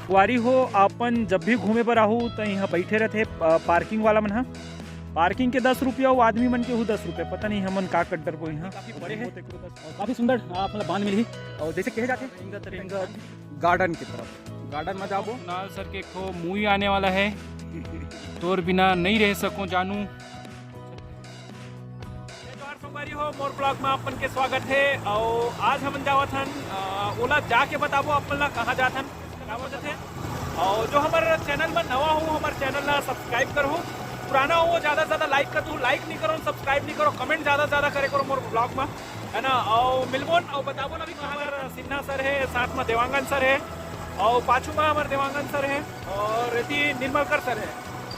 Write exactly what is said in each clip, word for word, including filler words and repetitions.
संगवारी हो, अपन जब भी घूमे बर आहू, त इहाँ बैठे रथे, अ, पार्किंग वाला मन ह। पार्किंग के दस रुपया, अउ आदमी मन के हू दस रुपया। पता नहीं हमन का कट डरबो इहाँ। काफी बड़े हे। अउ काफी सुंदर, आ, मतलब बांध मिलही। अउ जैसे कहे जाथे, रेंगत रेंगत गार्डन की तरफ, गार्डन में जाबो। कुणाल सर के एक ठो मूवी आने वाला है, तोर बिना नहीं रह सको जानू। जय जोहार संगवारी हो, मोर ब्लॉग में अपन के स्वागत है। और आज हमन जावत हन, अ, ओला जाके बताबो अपन ला कहाँ जात हन, का बोलत है। और जो हमर चैनल में नवा हो, हमर चैनल ला सब्सक्राइब करहू, पुराना हो, ज्यादा से ज्यादा लाइक कर दू। लाइक नहीं करो, सब्सक्राइब नहीं करो, कमेंट ज्यादा से ज्यादा करे करो मोर ब्लॉग में, है ना। और मिलबोन और बताबो ना भी कहाँ। हमर सिन्हा सर है, साथ में देवांगन सर है, और पाछू में हमर देवांगन सर है, और एती निर्मलकर सर है।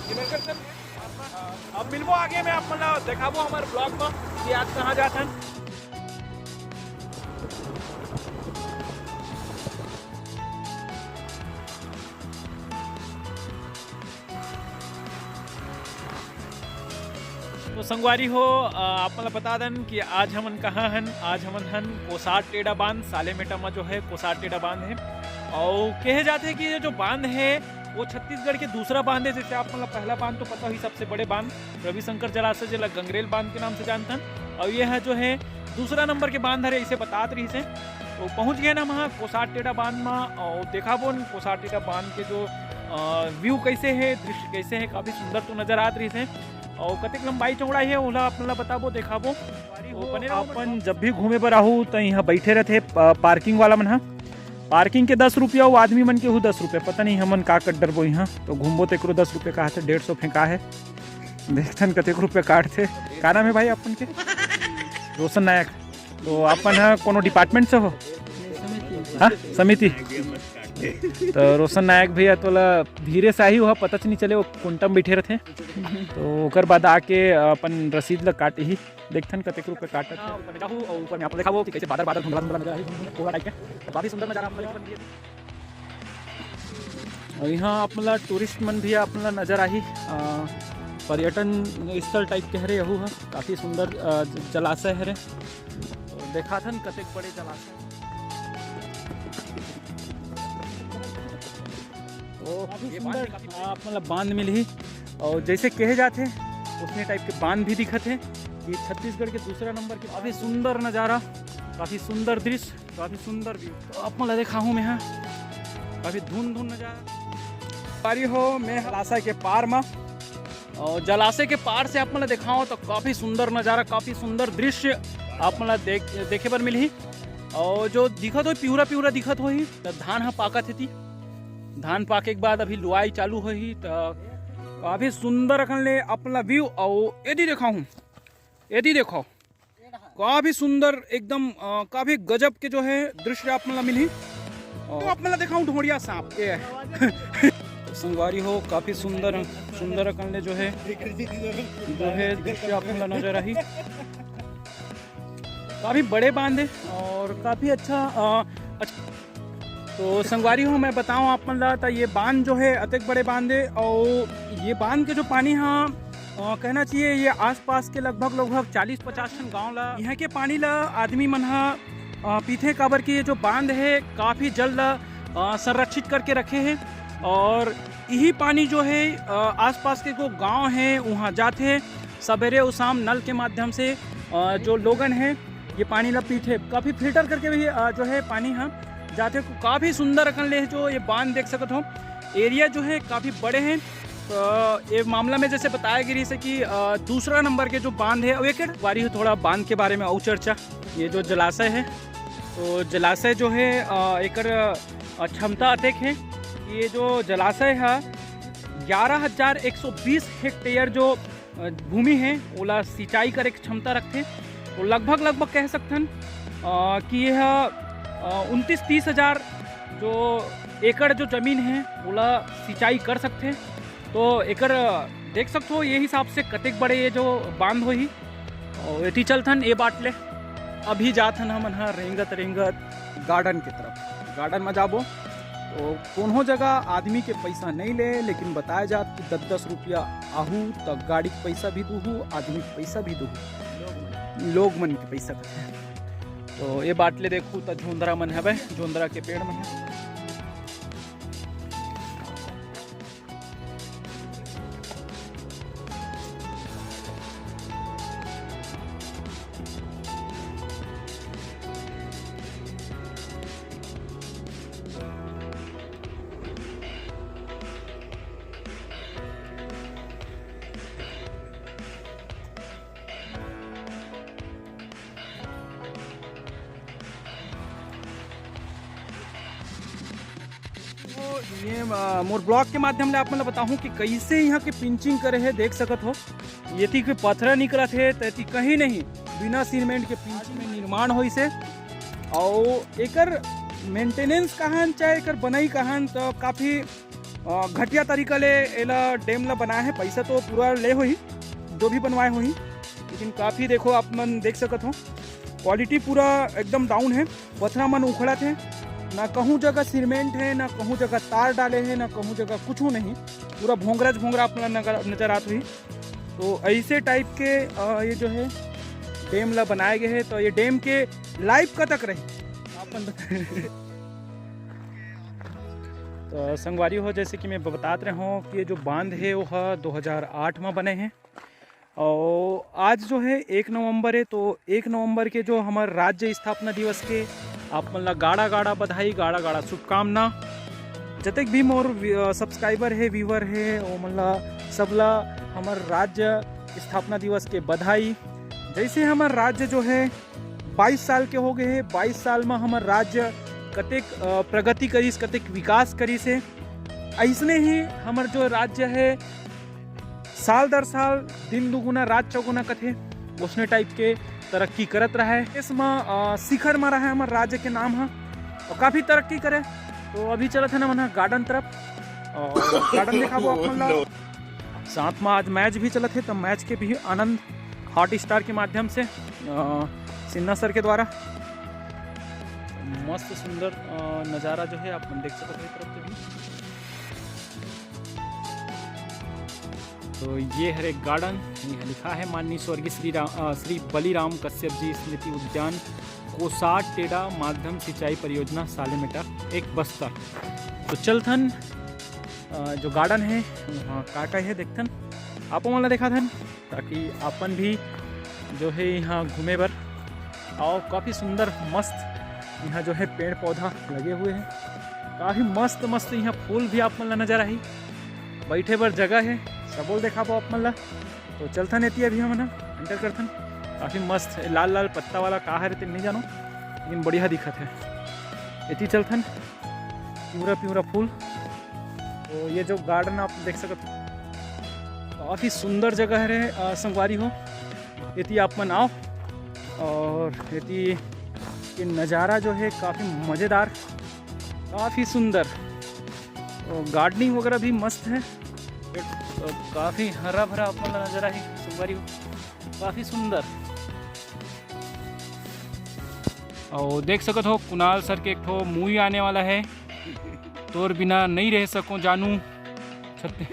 निर्मलकर सर, अब मिलबो आगे में, आप मन ला देखाबो हमर ब्लॉग में कि आज कहाँ जात हन। तो संगवारी हो, अ, आप मन ला बता दन कि आज हमन कहाँ हन। आज हमन हन कोसार टेड़ा बांध, सालेमेटा में जो है कोसार टेड़ा बांध है। और कहे जाथे कि ये जो बांध है, वो छत्तीसगढ़ के दूसरा बांध है। जैसे आप मन ला पहला बांध तो पता ही, सबसे बड़े बांध रविशंकर जलाशय, जेला गंगरेल बांध के नाम से जानथन। और ये है जो है दूसरा नंबर के बांध हरे, इसे बतात रहिस हे। तो पहुंच गए ना वहाँ कोसार टेड़ा बांध में, और देखाबोन कोसार टेड़ा बांध के जो, अ, व्यू कैसे है, दृश्य कैसे है, काफी सुंदर तो नजर आत रहिस हे। और कतेक लंबाई चौड़ाई है, ओला आप मन ला बताबो, देखाबो। तो बने रहो अपन जब भी घूमे बर आहू, त इहाँ बैठे रथे, अ, पार्किंग वाला मन ह। पार्किंग के दस रुपया, अउ आदमी मन के हू दस रुपया। पता नहीं हमन का कट डरबो इहाँ, तो घूमबो तेकरो दस रुपया का हाथे डेढ़ सौ फेंका है। देखथन कतेक रुपया काटथे। का नाम है भाई अपन के? रोशन नायक। तो अपन ह कोनो डिपार्टमेंट से हो? हाँ, समिति। तो रोशन नायक भैया तोला धीरे से आही, वह पता च नहीं चले, वो कुंटम बैठे रहथे। तो ओकर बाद आके अपन रसीद ला काटही। देखथन कतेक रुपया काटत हे। ऊपर में जाहू और ऊपर में आप देखाबो कि कैसे बादल, बादल धुंधला, धुंधला नजर आही, कोहरा टाइप के। तो काफी सुंदर नजारा आप मन ला दिखत हे। और यहाँ आप मन ला टूरिस्ट मन भी आप मन ला नजर आही। अ, पर्यटन स्थल टाइप के हरे यहू ह, काफी सुंदर, अ, ज-, जलाशय हरे। तो देखाथन कतेक बड़े जलाशय। तो काफी ये बांध सुंदर, काफी आप मन ला बांध मिलही। और जैसे कहे जाथे, उसने टाइप के बांध भी दिखत हे। ये छत्तीसगढ़ के दूसरा नंबर के काफी सुंदर नजारा, काफी सुंदर दृश्य, काफी सुंदर व्यू। तो आप मन ला देखाहूँ मैं, हाँ, काफी धुन धुन नजारा। पारी हो मैं जलाशय के पार मा, और जलाशय के पार से आप मन ला देखाओ तो काफी सुंदर नजारा, काफी सुंदर दृश्य आप मन ला देख, देखे बर मिलही। और जो दिखत हो, पिवरा पिवरा दिखत होही, त धान ह पाकत हे ती, धान पाके के बाद अभी लुआई चालू होही। त काफी सुंदर अकन ले अपन ला व्यू। अउ एदी देखाहूँ, एदी देखो, काफी सुंदर एकदम, अ, काफी गजब के जो है दृश्य आप मन ला मिलही। और आप मन ला देखाहूँ ढोड़िया सांप, ये तो संगवारी हो, काफी सुंदर, सुंदर अकन ले जो है, जो है दृश्य आप मन ला नजर आही। काफी बड़े बांध हे और काफी अच्छा, अ, अच्छा। तो संगवारी हो, मैं बताऊं आप मन ला, त ये बांध जो है अतेक बड़े बांध हे और ये बांध के जो पानी हा, अ, कहना चाहिए ये आसपास के लगभग, लगभग चालीस पचास ठन गांव ला, यहाँ के पानी ला आदमी मन हा, अ, पीथे, काबर कि ये जो बांध हे काफी जल ला, अ, संरक्षित करके रखे हे और यही पानी जो है, अ, आसपास के जो गांव हे वहाँ जाथे, सबेरे और शाम नल के माध्यम से, अ, जो लोगन हे ये पानी ला पीथे, काफी फिल्टर करके भी, अ, जो है पानी ह जाथे। काफी सुंदर अकन ले जो ये बांध देख सकत हो, एरिया जो है काफी बड़े हे। तो ये मामला में जैसे बताया गिरी से कि, अ, दूसरा नंबर के जो बांध हे, अउ एक बारी हो थोड़ा बांध के बारे में अउ चर्चा। ये जो जलाशय हे, तो जलाशय जो है, अ, एकर, अ, क्षमता अतेक हे। ये जो जलाशय हे, ग्यारह हजार एक सौ बीस हेक्टेयर जो, अ, भूमि हे, ओला सिंचाई करे के क्षमता रखथे। तो लगभग, लगभग कह सकथन, अ, कि यह, अ, उनतीस तीस हजार जो एकड़ जो जमीन हे, ओला सिंचाई कर सकथे। तो एकर देख सकथो, ये हिसाब से कतेक बड़े ये जो बांध होही। और एती चलथन ए बाट ले, अभी जाथन हमन ह रेंगत रेंगत गार्डन के तरफ। गार्डन में जाबो तो कोनो जगह आदमी के पैसा नहीं ले, लेकिन बताया जात कि दस दस रुपया आहू त गाड़ी के पैसा भी दूहू, आदमी के पैसा भी दूहू, लोग मन के पैसा कथे। तो ये बाट ले देखू त झोंधरा मन हवे, झोंधरा के पेड़ मन हे। ये, अ, मोर vlog के माध्यम ले आप मन ल बताहूँ कि कइसे यहाँ के पिंचिंग करे हे, देख सकत हो। एती के पथरा निकलत हे, त एती कहीं नहीं, बिना सीमेंट के पिंचिंग में निर्माण होइस हे। अउ एकर मेंटेनेंस कहन, चाहे एकर बनई कहन, त काफ़ी, अ, घटिया तरीका ले एला डैम ला बनाए हे। पैसा तो पूरा ले होही, जो भी बनवाए होही, लेकिन काफ़ी, देखो, आप मन देख सकत हो, क्वालिटी पूरा एकदम डाउन हे। पथरा मन उखड़त हे, ना कहूँ जगह सीमेंट हे, ना कहूँ जगह तार डाले हे, ना कहूँ जगह कुछ नहीं, पूरा भोंगरा भोंगरा आप मन ला नगर, नजर आत होही। तो ऐसे टाइप के, अ, ये जो है डैम ला बनाए गए हे। तो ये डैम के लाइफ कब तक रही, आप मन बताएं। तो संगवारी हो, जैसे कि मैं बतात रहे हूँ कि ये जो बांध हे, वो ह दो हज़ार आठ में बने हे। अउ आज जो है एक नवंबर है, तो एक नवंबर के जो हमर राज्य स्थापना दिवस के आप मन ला गाड़ा गाड़ा बधाई, गाड़ा गाड़ा शुभकामना। जतेक भी मोर वि-, अ, सब्सक्राइबर है, व्यूअर है, वो मन ला, सबला हमर राज्य स्थापना दिवस के बधाई। जैसे हमर राज्य जो है बाईस साल के हो गए है, बाईस साल में हमर राज्य कतेक, अ, प्रगति करिस, कतेक विकास करिस है, ऐसने ही हमर जो राज्य है साल दर साल दिन दुगुना रात चौगुना कथे, ओसने टाइप के तरक्की करत रहे। इसमा, अ, शिखर मा रहे हमर राज्य के नाम ह, और काफ़ी तरक्की करे। तो अभी चलत है ना मन गार्डन तरफ, और गार्डन दिखाबो आप मन ला। साथ में आज मैच भी चलत है, तो मैच के भी आनंद हॉट स्टार के माध्यम से, अ, सिन्हा सर के द्वारा मस्त सुंदर, अ, नज़ारा जो है आप मन देख सकते हो तरफ से भी। तो ये हरे गार्डन, यहाँ लिखा है माननीय स्वर्गीय श्री राम, अ, श्री बलिराम कश्यप जी स्मृति उद्यान, कोसाट टेड़ा माध्यम सिंचाई परियोजना सालेमेटा एक बस्तर। तो चलथन, अ, जो गार्डन है वहाँ का का है देखथन, आप मन ला देखाथन, ताकि अपन भी जो है यहाँ घूमे बर। और काफ़ी सुंदर मस्त यहाँ जो है पेड़ पौधा लगे हुए हैं, काफ़ी मस्त मस्त यहाँ फूल भी आप मन ला नजर आही। बैठे बर जगह है, सबो ल देखाबो आप मन ला। तो चलथन एती अभी हमन एंटर करथन। काफ़ी मस्त लाल लाल पत्ता वाला का हरे तेन नहीं जानो, लेकिन बढ़िया दिखत है। एती चलथन, पिंवरा पिंवरा फूल। तो ये जो गार्डन आप देख सकत हो, काफ़ी सुंदर जगह हरे, अ, संगवारी हो। एती आप मन आओ और एती के नज़ारा जो है काफ़ी मज़ेदार, काफ़ी सुंदर। और गार्डनिंग वगैरह भी मस्त है, काफ़ी हरा भरा आप मन ला नजर आही संगवारी हो, काफ़ी सुंदर। और देख सकत हो कुणाल सर के एक ठो मूवी आने वाला है, तोर बिना नहीं रह सको जानू। सत्य।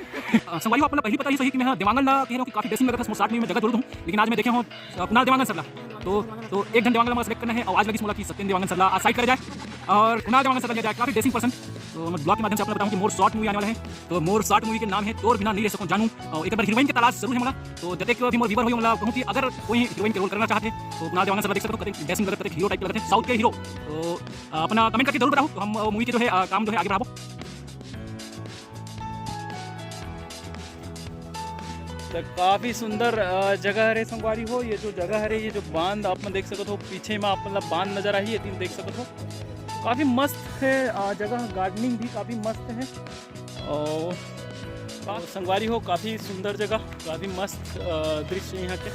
अ, संगवारी हो, आप मन ला पहली पता ही सही कि मैं, हाँ, देवांगन ला कह रहा हूँ कि काफ़ी dressing लगत है, मोर short movie में जगह जरूर दूँ, लेकिन आज मैं देखे हूँ, अ, कुणाल देवांगन सर ला। तो, तो एक झन देवांगन ला select करना है और आज लगिस मोला कि सत्येंद्र देवांगन सर ला आज side करे जाए और कुणाल देवांगन सर ला लिया जाए, काफ़ी dressing person। तो मैं vlog के माध्यम से आप लोग बताऊँ कि मोर short movie आने वाला है, तो मोर short movie के नाम है तोर बिना नहीं रह सको जानू। और एक बार heroine के तलाश जरूर है मोला, तो जतेक भी मोर viewer होही, मोला कहूँ कि अगर कोई heroine के role करना चाहत है, तो कुणाल देवांगन सर ला देख सकते हो, कतेक dressing लगत, कतेक hero type लगत है, South के hero। तो, अ, अपना comment करके जरूर बताओ, तो हम, अ, movie के जो है, अ, काम जो है आगे बढ़ाबो। तो काफ़ी सुंदर, अ, जगह हरे संगवारी हो। ये जो जगह हरे, ये जो बांध आप मन देख सकत हो, पीछे में आप मन ला बांध नजर आही, ये दिन देख सकत हो, काफ़ी मस्त है, अ, जगह, गार्डनिंग भी काफ़ी मस्त है। और, और संगवारी हो, काफ़ी सुंदर जगह, काफ़ी मस्त, अ, दृश्य यहाँ के।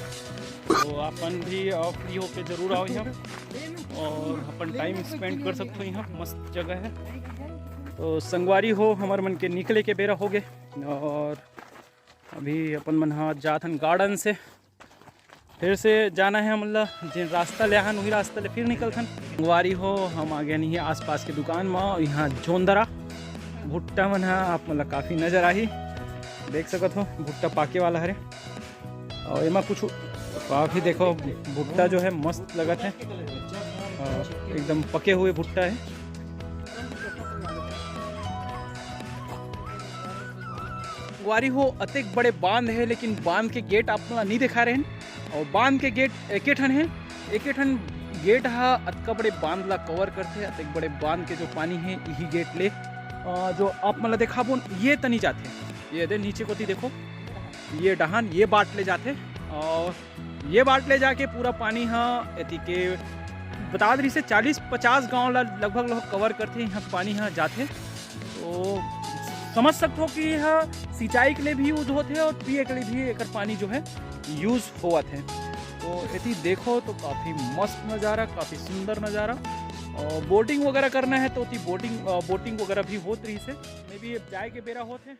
तो आप मन भी, अ, free होके जरूर आओ यहाँ और अपन time spend कर सकते हो। यहाँ मस्त जगह है। तो संगवारी हो, हमर मन के निकले के बेरा हो गए और अभी अपन मन हा जात हन गार्डन से। फिर से जाना है हमन ला, जेन रास्ता ले आहन, वही रास्ता ले फिर निकलथन। संगवारी हो, हम आ गए नहीं आसपास के दुकान में। यहाँ जोंदरा भुट्टा मन हा आप मन ला काफ़ी नजर आही, देख सकत हो, भुट्टा पाके वाला हरे। और एमा कुछ काफ़ी, देखो, भुट्टा जो है मस्त लगत है, अ, एकदम पके हुए भुट्टा है। संगवारी हो, अतेक बड़े बांध है, लेकिन बांध के गेट आप मन ला नहीं देखा रहे हैं। और बांध के गेट एके ठन है, एके ठन गेट हा अतका बड़े बांध ला cover करथे। अतेक बड़े बांध के जो पानी है, यही गेट ले, अ, जो आप मन ला देखाबो, ये तनी जाथे, ये दे नीचे कोती देखो, ये डहान, ये बाट ले जाथे और ये बाट ले जाके पूरा पानी हा एती के बता दे रहिसे चालीस पचास गांव ला लगभग लगभग cover करथे, यहाँ पानी हा जाथे। तो तो समझ सकथो कि यह सिंचाई के लिए भी यूज होथे और पिए के लिए भी एकर पानी जो है यूज होवत हे। तो एती देखो तो काफ़ी मस्त नज़ारा, काफ़ी सुंदर नज़ारा। और बोटिंग वगैरह करना है तो ओती बोटिंग, बोटिंग वगैरह भी होत रहिस हे। Maybe अब जाए के बेरा होत हे।